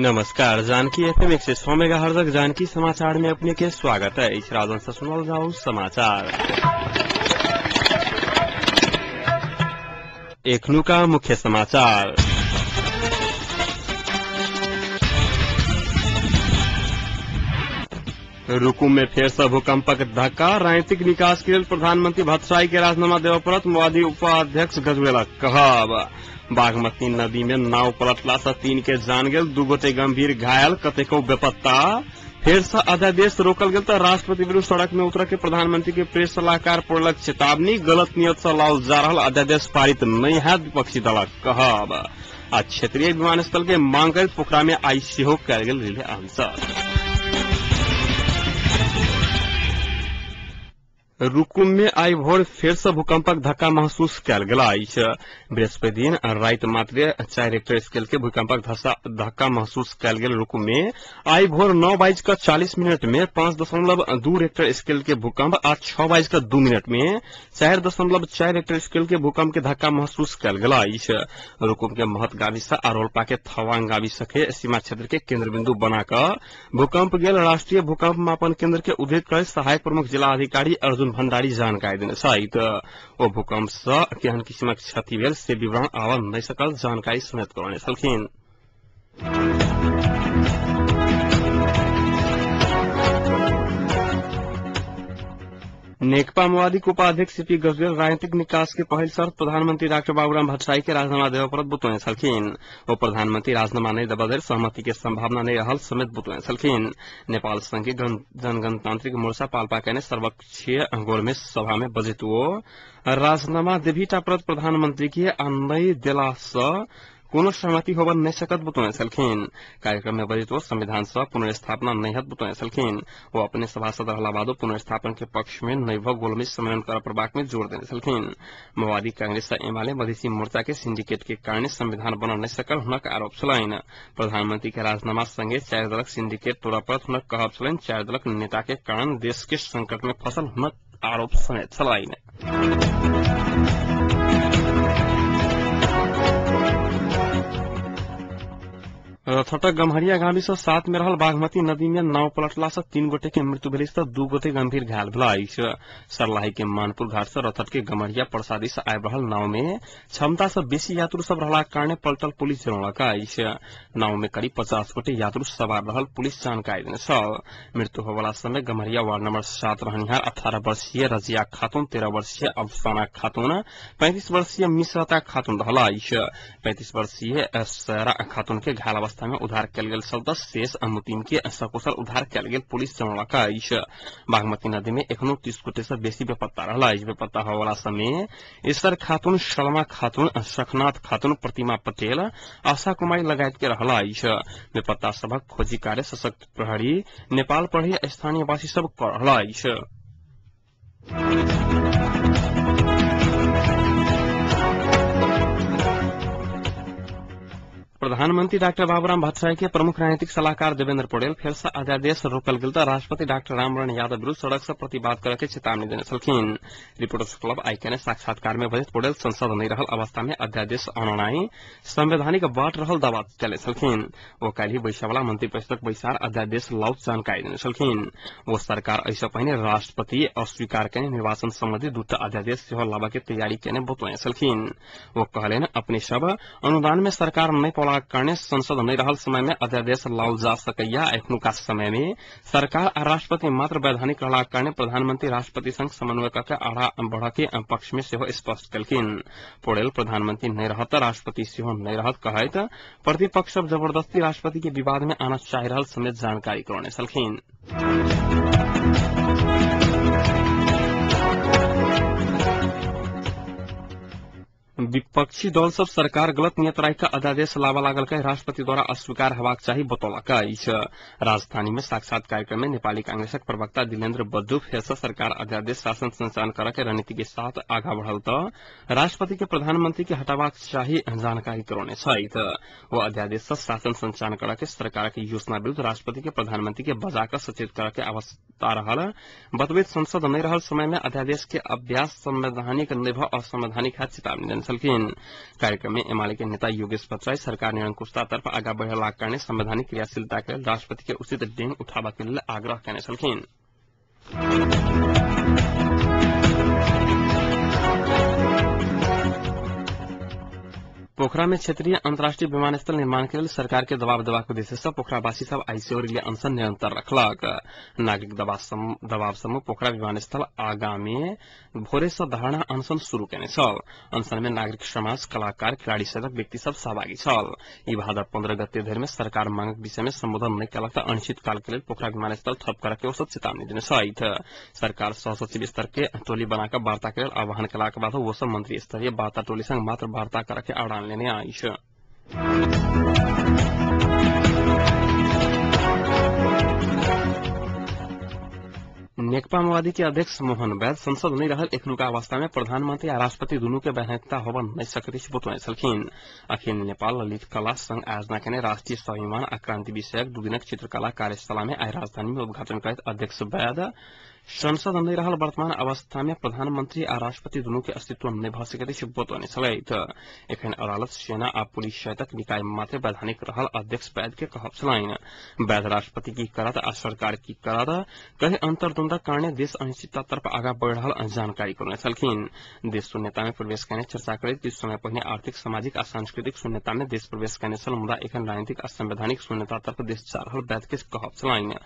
नमस्कार, Janaki FM 106 megahertz Janaki समाचार में अपने के स्वागत है। इस राजन से सुनल जाओ समाचार। एखनुका मुख्य समाचार। रुकुम में फेर से भूकंपक धक्का, राजनीतिक निकास के लेल प्रधानमंत्री भट्टराई के राजीनामा देव पड़त, माओवादी उपाध्यक्ष गजुरेलक कहब। बागमती नदी में नाव पलटला से 3 के जान गेल, 2 गोटे गंभीर घायल, कतेको बेपत्ता। फेर से अध्यादेश रोकल गेल तऽ राष्ट्रपति विरुद्ध सड़क में उतर के प्रधानमंत्री के प्रेस सलाहकार पड़लक चेतावनी, गलत नियत से लाओल जा रहल अध्यादेश पारित नहीं हैत, विपक्षी दलक कहब। आ क्षेत्रीय विमानस्थल के मांग करैत पोखरा में आइ सेहो कयल गेल रिले अनशन। रुकुम में आइ भोर फेर से भूकंपक धक्का महसूस कयल गेल अछि। बृहस्पति दिन राति मात्र 4 रेक्टर स्केल के भूकंपक धक्का महसूस कयल गेल रुकुम में आइ भोर 9:40 में 5.2 रेक्टर स्केल के भूकंप आ 6:02 में 4.4 रेक्टर स्केल के भूकंप के धक्का महसूस कयल गेल अछि। रुकुम के महत गाविस आ रोल्पा के थवांग गाविस के सीमा क्षेत्र के केंद्र बिंदु बनाकऽ भूकंप गेल राष्ट्रीय भूकंप मापन केंद्र के उद्धृत करैत सहायक प्रमुख जिला अधिकारी अर्जुन भण्डारी जानकारी देने छथि। ओ भूकंप से केहन किसिमक क्षति भेल से विवरण आबऽ नहि सकल जानकारी समेत करौने छलखिन। नेकपा माओवादी के उपाध्यक्ष सीपी गजुरेल राजनीतिक निकास के पहिल शर्त प्रधानमंत्री डाक्टर बाबूराम भट्टराई के राजीनामा देबऽ पड़त बतौने छलखिन। ओ प्रधानमंत्री राजीनामा नहि देबऽ धरि सहमति के संभावना नहि रहल समेत बतौने छलखिन। नेपाल संघ के जनगणतांत्रिक मोर्चा पाल्पा के सर्वपक्षीय गोलमेज सभा में बजैत ओ राजीनामा देबीटा पड़त प्रधानमंत्री के आ नहि देला सँ कोनो सहमति होबऽ नहि सकत बतौने छलखिन। कार्यक्रम में बजैत ओ संविधान सभा पुनर्स्थापना नहि हत बतौने छलखिन। ओ अपने सभासद रहला बादो पुनर्स्थापन के पक्ष में नहि भऽ गोलमेज सम्मेलन करऽ पड़बाक में जोर देने छलखिन। माओवादी कांग्रेस आ एमाले मधेसी मोर्चा के सिंडिकेट के कारणे संविधान बनऽ नहि सकल हुनक आरोप छलनि। प्रधानमंत्री के राजीनामा संगे 4 दलक सिंडिकेट तोड़ऽ पड़त हुनक कहब छलनि। 4 दलक नेता के कारण देश के संकट में फसल हुनक आरोप समेत छलनि। रथटक गम्हरिया गाविस 7 में रहल बागमती नदी में नाव पलटला से 3 गोटे के मृत्यु भेल तऽ 2 गोटे गंभीर घायल भेल अछि। सरलाही के मानपुर घाट से रथट के गम्हरिया प्रसादी से आबि रहल नाव में क्षमता से बेसी यात्रु सब रहलाक कारणे पलटल पुलिस जनौलक अछि। नाव में करीब 50 गोटे यात्रु सवार रहल पुलिस जानकारी देने छल। मृत्यु होयवला समय गम्हरिया वार्ड नंबर 7 रहनिहार 18 वर्षीय रजिया खातून, 13 वर्षीय अफसाना खातून, 35 वर्षीय मिश्रता खातून रहल अछि। 35 वर्षीय सैरा खातून के घायल अवस्था में उद्धार कयल गेल छल तऽ शेष मुतीम के सकुशल उद्धार कयल गेल पुलिस जनौलक अछि। बागमती नदी में एखनो 30 गोटे से बेसी बेपत्ता रहल अछि। बेपत्ता होयवला समय ईश्वर खातून, शर्मा खातून, सखनाथ खातून, प्रतिमा पटेल, आशा कुमारी लगायत के रहल अछि। बेपत्ता सभक खोजी कार्य सशक्त प्रहरी, नेपाल प्रहरी, स्थानीयवासी सब कऽ रहल अछि। प्रधानमंत्री डाक्टर बाबूराम भट्टराई के प्रमुख राजनीतिक सलाहकार देवेन्द्र पौडेल फेर से अध्यादेश रोकल गेल तऽ राष्ट्रपति डाक्टर रामवरण यादव विरुद्ध सड़क से प्रतिवाद करऽ के चेतावनी देने छलखिन। रिपोर्टर्स क्लब आइ केने साक्षात्कार में बजैत पौडेल संसद नहि रहल अवस्था में अध्यादेश अननाइ संवैधानिक बाट रहल दावा कयने छलखिन। ओ काल्हि बैसयवला मंत्रिपरिषदक बैसार अध्यादेश लाउत जानकारी देने छलखिन। ओ सरकार एहिसँ पहिने राष्ट्रपति अस्वीकार कयने निर्वाचन सम्बन्धी 2टा अध्यादेश सेहो लाबऽ के तैयारी कयने बतौने छलखिन। ओ कहलनि अपने सब अनुदान में सरकार नहि पौला कारणे संसद नहि रहल समय में अध्यादेश लाओल जा सकैया। एखनुका समय में सरकार आ राष्ट्रपति मात्र वैधानिक रहलाक कारणे प्रधानमंत्री राष्ट्रपति संग समन्वय कऽ के आगाँ बढ़ऽ के पक्ष में सेहो स्पष्ट केलखिन। पौडेल प्रधानमंत्री नहि रहत तऽ राष्ट्रपति सेहो नहि रहत कहैत प्रतिपक्ष सब जबरदस्ती राष्ट्रपति के विवाद में आनऽ चाहि रहल समेत जानकारी करौने छलखिन। विपक्षी दल सब सरकार गलत नियत राखि कऽ अध्यादेश लाबऽ लागल कहि राष्ट्रपति द्वारा अस्वीकार हेबाक चाही बतौलक अछि। राजधानी में साक्षात कार्यक्रम में नेपाली कांग्रेसक प्रवक्ता दिलेन्द्र बज्जू फेर से सरकार अध्यादेश शासन संचालन करऽ के रणनीति के साथ आगाँ बढ़ल तऽ राष्ट्रपति के प्रधानमंत्री के हटाबाक चाही जानकारी करौने छथि। ओ अध्यादेश से शासन संचालन करऽ के सरकार के योजना विरूद्ध राष्ट्रपति के प्रधानमंत्री के बजा कऽ सचेत करऽ के आवश्यकता रहल बतबैत संसद नहि रहल समय में अध्यादेश के अभ्यास संवैधानिक नहि भऽ असंवैधानिक हैत चेतावनी देने। छलखिन। कार्यक्रम में एमाले के नेता योगेश भट्टराई सरकार निरंकुशता तर्फ आगा बढ़लाक कारणे संवैधानिक क्रियाशीलता के लेल राष्ट्रपति के उचित डेंग उठाबऽ के लेल आग्रह केने छलखिन। पोखरा में क्षेत्रीय अंतर्राष्ट्रीय विमानस्थल निर्माण के लेल सरकार के दबाव देबाक उद्देश्य से पोखरावासी सब आइ रिले अनशन निरंतर रखलक। नागरिक दबाव समूह पोखरा विमानस्थल आगामी भोरे से धरना अनशन शुरू केने छल। अनशन में नागरिक समाज, कलाकार, खिलाड़ी सहित व्यक्ति सब सहभागी छल। ई भादव 15 गते धरि में सरकार मांगक विषय में संबोधन नहि केलक त अनिश्चितकाल के लेल पोखरा विमानस्थल ठप करऽ के ओ सब चेतावनी देने छथि। सरकार सहसचिव स्तर के टोली बनाकऽ वार्ता के लेल आह्वान केलाक बाद ओ सब मंत्री स्तरीय वार्ता टोली संग मात्र वार्ता करऽ के अड़ान लेने अछि। नेकपा माओवादी के अध्यक्ष मोहन वैद्य संसद नहि रहल एखनुका अवस्था में प्रधानमंत्री आ राष्ट्रपति दुनू के वैधानिकता होबऽ नहि सकैत अछि बतौने छलखिन। अखिल नेपाल ललित कला संघ आयोजना केने राष्ट्रीय स्वाभिमान आ क्रांति विषयक 2 दिनक चित्रकला कार्यशाला में आइ राजधानी में उद्घाटन करैत अध्यक्ष वैद्य संसद नहि रहल वर्तमान अवस्था में प्रधानमंत्री आ राष्ट्रपति दुनू के अस्तित्व नहि भऽ सकैत अछि बतौने छलथि। एखन अदालत, सेना आ पुलिस सहितक निकाय मात्र वैधानिक रहल अध्यक्ष वैद्य के कहब छलनि। वैद्य राष्ट्रपति की करत आ सरकार की करत कहि अंतर्द्वंदक कारणे देश अनिश्चितता तर्फ आगा बढ़ि रहल जानकारी करौने छलखिन। देश शून्यता में प्रवेश केने चर्चा करैत किछु समय पहिने आर्थिक, सामाजिक आ सांस्कृतिक शून्यता में देश प्रवेश केने छल, मुदा एखन राजनीतिक आ संवैधानिक शून्यता तर्फ देश जा रहल वैद्य के कहब छलनि।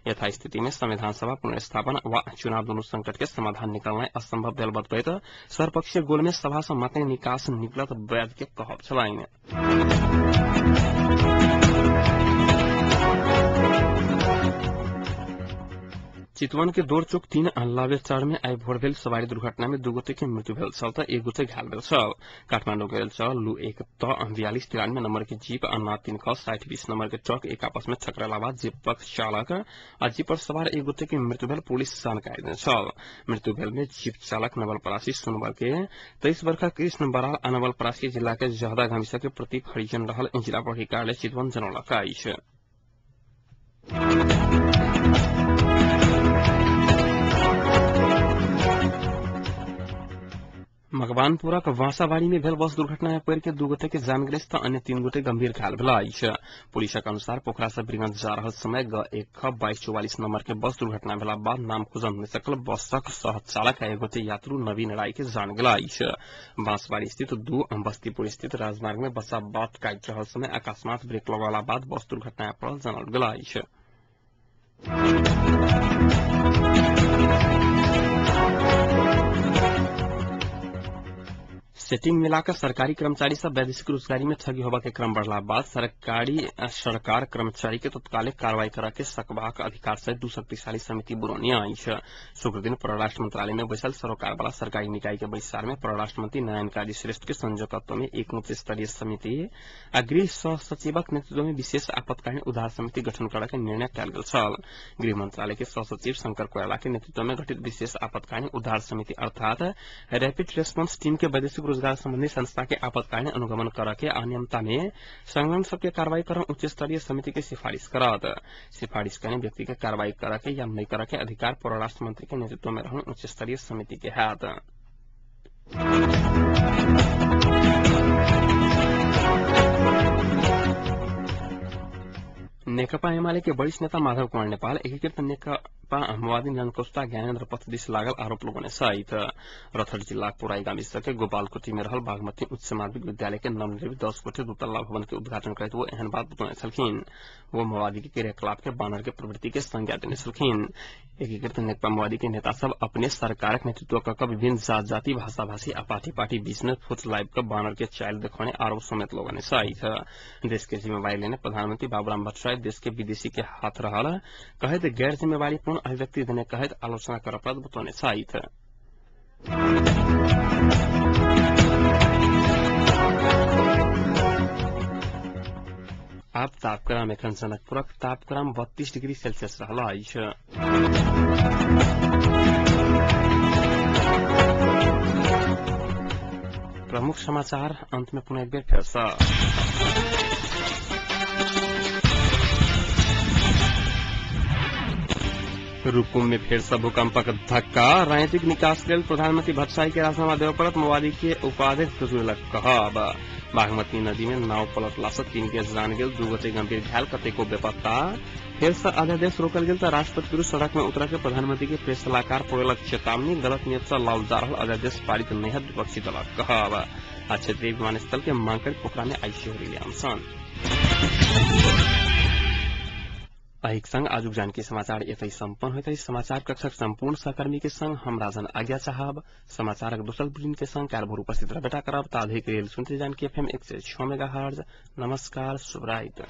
यथास्थिति में संविधान सभा पुनर्स्थापन वा चुनाव दुनू संकट के समाधान निकालनाइ असंभव भेल बतबैत सर्वपक्षीय गोल में सभा सँ मात्र निकास निकलत वैद्य के कहब छलनि। चितवन के दोरचोक 3 लावेचार में आइ भोर भेल सवारी दुर्घटना में 2 गोटे के मृत्यु भेल छल त 1 गोटे घायल भेल छल। काठमाडौँ के चल लू 1 त 4293 नंबर के जीप आ ना 3 ख 6020 नंबर के ट्रक एक आपस में टकराला बाद जीपक चालक आ जीप पर सवार 1 गोटे के मृत्यु भेल पुलिस जानकारी देने छल। मृत्यु भेल में जीप चालक नवलपरासी सोनवर के 23 वर्षा कृष्ण बराल आ नवलपरासी जिला के जहदा गाविस के प्रतीक हरिजन रहल जिला प्रहरी कार्यालय चितवन जनौलक अछि। मकवानपुरक बांसाबाड़ी में भेल बस दुर्घटना में पड़ि के 2 गोटे के जान गेल त अन्य 3 गोटे गंभीर घायल भेल अछि। पुलिसक अनुसार पोखरा से बीरगंज जा रहल समय ग 1 ख 2244 नंबर के बस दुर्घटना भेला बाद नाम खोजल नहि सकल बसक सह चालक आ 1 गोटे यात्रु नवीन राय के जान गेल अछि। बांसबाड़ी स्थित 2 बस्तीपुर स्थित राजमार्ग में बसा बाट काटि रहल समय अकस्मात ब्रेक लगौला बाद बस दुर्घटना में पड़ल जानल गेल अछि। सेटिंग मिलाकर सरकारी कर्मचारी सब वैदेशिक रोजगारी में ठगी होबा के क्रम बढ़ला बाद सरकार कर्मचारी के तत्कालिक कार्रवाई करा के सकबाक अधिकार सहित 2 शक्तिशाली समिति बुरौनी अछि। शुक्र दिन परराष्ट्र मंत्रालय में बैसल सरोकार वाला सरकारी निकाय के बैसार में परराष्ट्र मंत्री नारायण काजी श्रेष्ठ के संयोजकत्व में एक उच्च स्तरीय समिति आ गृह सह सचिवक नेतृत्व में विशेष आपातकालीन उद्धार समिति गठन करऽ के निर्णय कयल गेल छल। गृह मंत्रालय के सह सचिव शंकर कोइराला के नेतृत्व में गठित विशेष आपातकालीन उद्धार समिति अर्थात रैपिड रेस्पॉन्स टीम के वैदेशिक रोजगार संबंधी संस्था के आपातकालीन अनुगमन कर के अनियमितता में संलग्न सबके कार्रवाई कर उच्च स्तरीय समिति के सिफारिश करत। सिफारिश करने व्यक्ति के कार्रवाई कर के या नहीं कर के अधिकार परराष्ट्र मंत्री के नेतृत्व में रहन उच्च स्तरीय समिति के हाथ। नेकपा एमाले के वरिष्ठ नेता माधव कुमार नेपाल एकीकृत नेकपा माओवादी निरंकुशता ज्ञानेन्द्र पथ दिस लागल आरोप लगौने सहित रथट जिला पुराई गाविस के गोपालकोटी में रहल बागमती उच्च माध्यमिक विद्यालय के नवनिर्मित 10 कोठी दुतल्ला भवन के उद्घाटन करैत वो एहन बात बतौने छलखिन। वो माओवादी के क्रियाकलाप के बानर के प्रवृत्ति के संज्ञा देने छलखिन। एकीकृत नेकपा माओवादी के नेता सब अपने सरकारक नेतृत्व क विभिन्न जात जाति भाषा भाषी आ पार्टी पार्टी बीच में फुट लाइव क बानर के चाइल देखौने आरोप समेत लगौने सहित देश के जिम्मेवारी लेने प्रधानमंत्री बाबूराम भट्टराई देश के विदेशी के हाथ रहल कहैत गैर जिम्मेवारीपूर्ण अभिव्यक्ति देने कहैत आलोचना करऽ पड़त बतौने छथि। आब तापक्रम एखन जनकपुरक तापक्रम 32 डिग्री सेल्सियस रहल अछि। प्रमुख समाचार अंत में पुनः एक बेर फेर सँ। रुकुम में फेर सँ भूकंपक धक्का। राजनीतिक निकास लेल प्रधानमंत्री भट्टराई के राजीनामा देबय पड़त, माओवादी के उपाध्यक्ष गजुरेलक कहब। बागमती नदी में नाव पलटला सँ 3 के जान गेल, 2 गोटे गंभीर घायल, कतेको बेपत्ता। फेर सँ अध्यादेश रोकल गेल तऽ राष्ट्रपति विरूद्ध सड़क में उतरय के प्रधानमंत्री के प्रेस सलाहकार पौड़ेलक चेतावनी। गलत नियत सँ लाओल जा रहल अध्यादेश पारित नहि हैत, विपक्षी दलक कहब। आ क्षेत्रीय विमानस्थल के मांग करैत पोखरा में आइ सेहो रिले अनशन। एहिक संग आजुक जानकी समाचार एतहि सम्पन्न होइत अछि। समाचार कक्षक सम्पूर्ण सहकर्मी के संग हम राजन आज्ञा चाहब। समाचारक दोसर बुलेटिन के संग काल्हि भोर उपस्थित रहबेटा करब। ताधरिक लेल सुनते जानकी एफएम 106 मेगाहर्ट्ज। नमस्कार, शुभ राति।